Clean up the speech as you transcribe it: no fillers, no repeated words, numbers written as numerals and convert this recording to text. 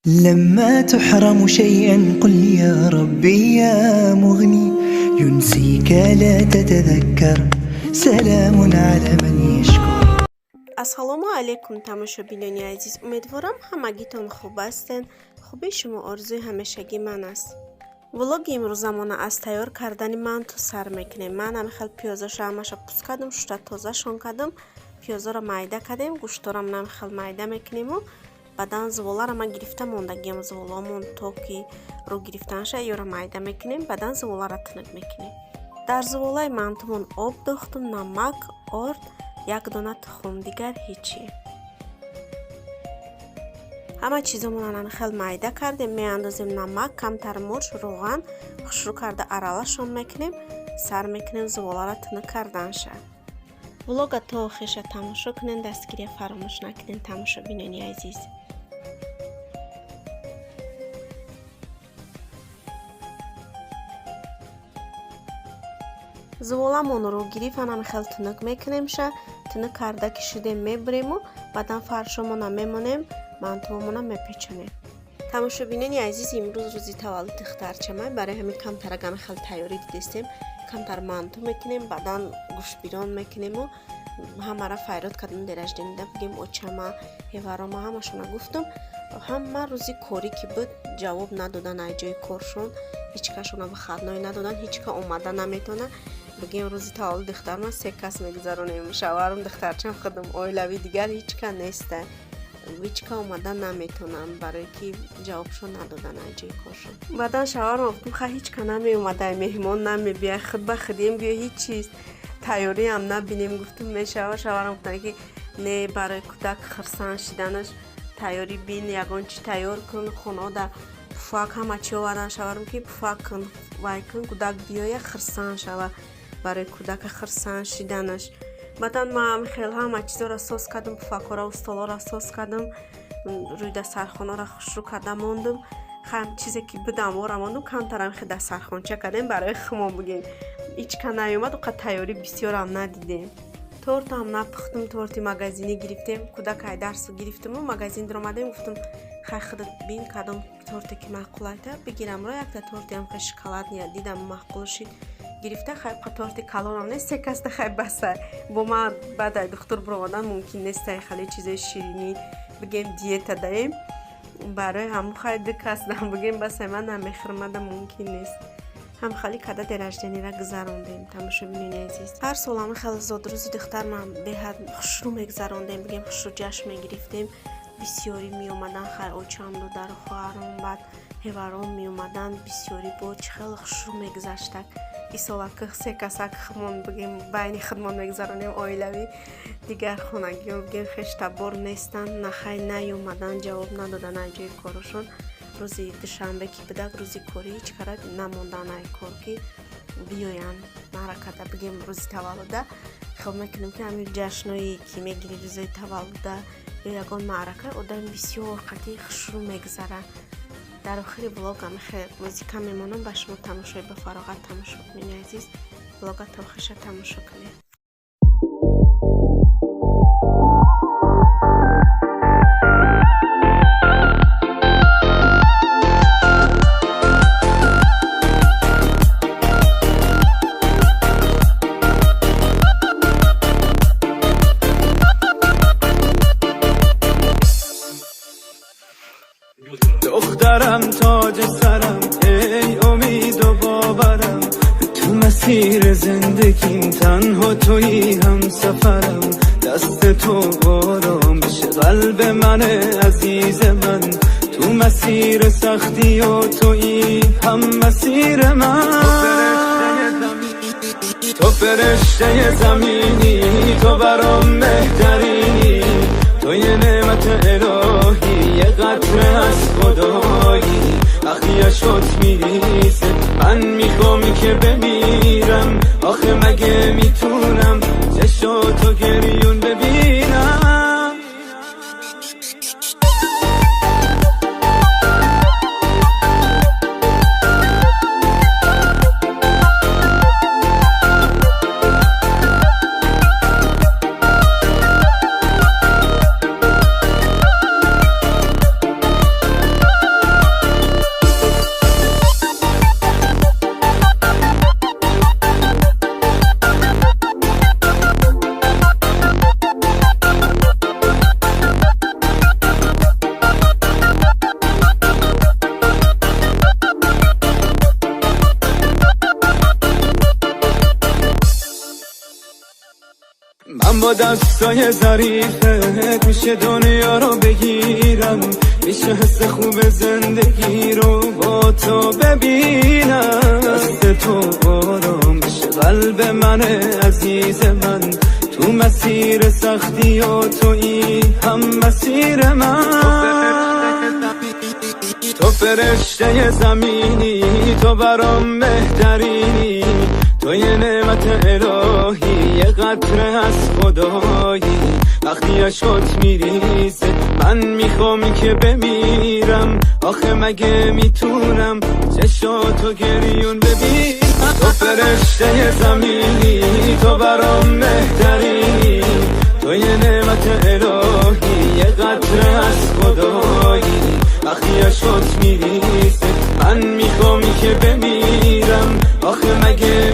لما تحرم شيئا قل يا ربي يا مغني ينسيك لا تتذكر سلام على من يشكر. Ассалому алайкум, тамошобинони азиз. Умедворам, ҳамагитон хуб ҳастен. Хубии шумо орзуи ҳамешагии ман аст. Влоги имрӯзамона аз тайёр кардани манту сар мекунем. Ман ҳамихел пиёзоша ҳамаша пӯст кардам, шушта тозашон кардам, пиёзоро майда кардем, гӯшторам намихел майда мекунему баъдан зуволаро ман гирифта мондагиам, зуволаомон то ки рӯ гирифтанша ёро майда мекунем, баъдан зуволаро тунук мекунем. Дар зуволаи мантумон об дохтум, намак, орд, як дона тухм, дигар ҳичи. Ҳама чизомонро хел майда кардем, меандозем намак, камтар мурч, рӯған, хушрӯ карда аралашон мекунем, сар мекунем зуволаро тунук карданша. Влога то охирша тамошо кунен, дастгирия фаромӯш накунен, тамошобинони азиз. Зуволамонро гирифт, анам хел тунук мекунемша. Тунук карда ки шудем, мебурему баъдан фаршомона мемонем, мантуомона мепечонем. Тамошобинони азиз, имрӯз рӯзи таваллуди духтарчамай, барои ҳамин камтарагами хел тайёрӣ дидестем. Камтар манту мекунем, баъдан гӯштбирон мекунему ҳамара файрод кардем. День рождения да бигем, очама, ҳеварома, ҳамашона гуфтум. Ҳама рӯзи корӣ ки буд, ҷавоб надодан ай ҷои коршон, ҳеҷ кашона выходной надодан, ҳеҷ ка омада наметавона. Бигем, рӯзи таваллуди духтарма се кас мегузаронем: шавҳарам, духтарчам, худам. Оилавӣ дигар ҳеҷ ка неста, ҳеҷ ка омада наметавонам, барое ки ҷавобшон надодан ай ҷои коршон. Баъдан шавҳарам гуфтум: «Ха, ҳеҷ ка намеомадай, меҳмон намебиёй, худ ба худем биё, ҳеҷ чиз тайёриам набинем», гуфтум, мешава. Шавҳарам гуфтанд, ки не, барои кӯдак хурсанд шиданаш тайёрӣ бин, ягон чи тайёр кун, хонаода пуфак, ҳама чи овардан. Шавҳарам ки пуфак кун, вай кун, кӯдак биёя, хурсанд шава, барои кӯдака хурсанд шиданаш. Баъдан ман хел ҳама чизоро соз кардам, пуфакҳоро, столҳоро соз кардам, рӯи дастархонаро хушрӯ карда мондум. Хам чизе ки будам, ора мондум, камтарам хел дастархонча кардем барои хумон. Бигем, ҳеҷ ка наёмад, оқа тайёрӣ бисёрам надидем. Тортам напухтум, торти магазинӣ гирифтем. Кӯдак ай дарсу гирифтиму магазин даромадем, гуфтум: «Хай, худат бин, кадом торте ки маъқул айта, бигирамро». Якта тортиам хел шоколадный дидам, маъқул шид, гирифта. Хай, торти калонам нест, се каста хай баса. Бо ман баъд ай духтур баромадан мумкин нестай хеле чизои ширинӣ, бигем, диета даем. Барои ҳамун хай ду кас дам, бигем, басай, ман намехӯрмада, мумкин нест. Ҳам хали када день рождения ра гузарондем. Тамошобинони азиз, ҳар сол ҳами хел зодрӯзи духтарман беҳад хушрӯ мегузарондем, бигем, хушрӯ ҷашн мегирифтем. Бисёрӣ меомадан, хай, очам, додару хоҳаром, баъд ҳеваром меомадан, бисёрӣ бо чӣ хеле хушрӯ мегузаштак. Исолаки се касак худмон, бигем, байни худмон мегузаронем, оилавӣ. Дигар хонагиҳо, бигем, хештабор нестанд, нахай наёмадан, ҷавоб надодан ай ҷои корашон. Рӯзи душанбе ки будак, рӯзи корӣ, ҳеҷ кара намондан ай кор, ки биёянд маъракада, бигем, рӯзи таваллуда. Хел мекунем, ки ҳамин ҷашное ки мегирӣ, рӯзои таваллуда ё ягон маърака, одам бисёр қатъи хушрӯ мегузарад. Дар охири влог ҳамихел музика мемонам, ба шумо тамошои ба фароғат. Тамошобинони азиз, влога то охирша тамошо кунед. دخترم، تاج سرم، ای امید و باورم، تو مسیر زندگیم تنها تویی هم سفرم. دست تو آرامش قلب من، عزیز من، تو مسیر سختی و تویی هم مسیر من. تو فرشته زمینی، تو برام بهترینی، تو یه نعمت الهی، یه قطره از خدایی. وقتی اشکات میریزه من میخوام که بمیرم، آخه مگه میتونم چشاتو گریون ببینم؟ با دستای ظریفت میشه دنیا رو بگیرم، میشه حس خوب زندگی رو با تو ببینم. دست تو آرام میشه قلب من، عزیز من، تو مسیر سختی و تویی هم مسیر من. تو فرشته زمینی، تو برام بهترینی، تو یه نعمت الهی، یه قطره از خدایی. وقتی اشکات میریزه من میخوام که بمیرم، آخه مگه میتونم چشاتو گریون ببینم؟ تو فرشته زمینی، تو برام بهترینی، تو یه نعمت الهی، یه قطره از خدایی. وقتی اشکات میریزه من میخوام که بمیرم، آخه مگه